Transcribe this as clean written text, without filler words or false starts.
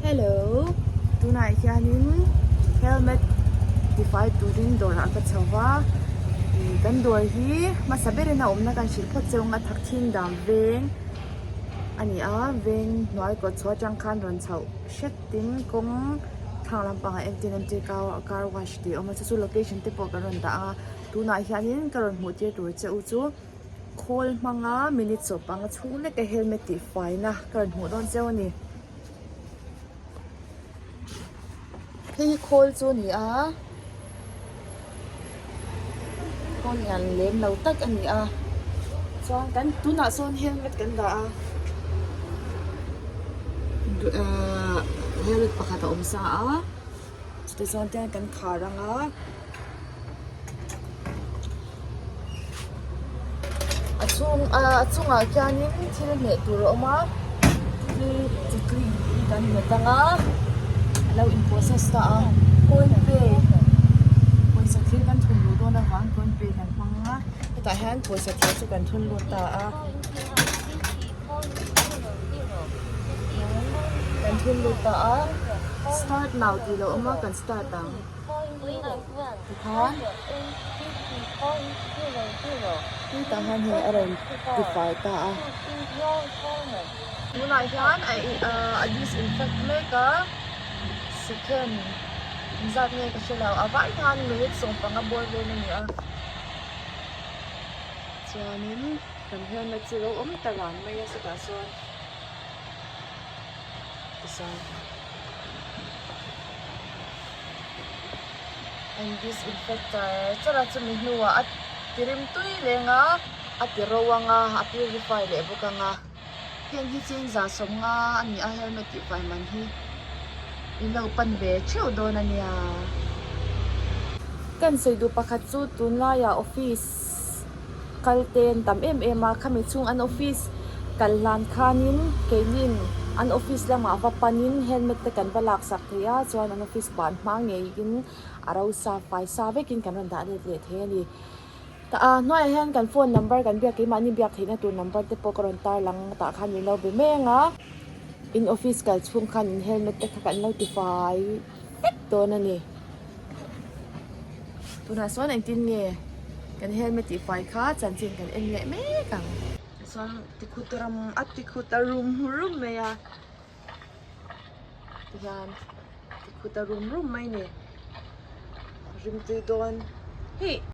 Hello tunah hianin helmet tifai turin dawrah ka chho va ih kan dawr hi hmasa berin a awmna kan hrilh phawt cheu ang a thakthing dam veng a ni a veng hnuai kawt chhuah atang khan rawn chhoh hretin kawng thlang lampangah MTNMT car wash tih a awm a chu chu location te pawh kan rawn dah ang a tunah hianin ka rawn hmuh tir tur che u chu. Khawl hmanga minute sawpanga chhung leka helmet tih faina ka rawn hmuh dawn cheu a ni. Hei hi khawl chu a ni a, khawl lian lem lo tak a ni a, chuan kan tunah sawn helmet kan dah a, ahh helmet pakhat a awm sa a, chutichuan tiang kan khar ang a. A chhung ahh a chungah khianin thil hmeh tur a awm a thil chi tui hi kan hmet ang a a lo in process ta a phone pay pawisa thil kan thun luh dawn avang phone pay kan hmang a hetah hian pawisa thil chu kan thun lut ta a kan thun lut ta a start now tih a lo awm a kan start ang. Tikhan hetah hian hei a rawn tifai ta a tunah hian a a disinfect mek a second engzat nge ka hrelo a vai khan minute sawmpanga bawr vel a ni a chuanin kan helmet chu alo awm ta ran mai a chutah sawn tichuan. An disinfect char char a chumi hnuah a ti rim tui leng a a ti ro ang a a purify leh bawk ang a heng hi cheng za sawmnga a ni a helmet tih fai man hi in lo pan ve theuh dawn a nia. Kan sawi duh pakhat chu tunlaiah office kal te an tam em em a khami chhung an office kal hlan khanin keinin an office lamah va panin helmet te kan va lak sak thei a chuan an office ban hma ngeiin a rosa fai sa vekin kan rawn dah let leh thei a ni tah a hnuaiah hian kan phone number kan biak keimahni biak theihna tur number te pawh ka rawn tarlang tah khan min lo be meng a in office kal chhung khan in helmet te kha kan lo ti fai vek dawn a ni. Tunah sawn engtin nge kan helmet tih fai kha chanchin kan en leh mek ang. Chuan tikhut ram a tikhut a rum rum mai a tihian tikhut a rum rum mai a ni rimtui dawn hei.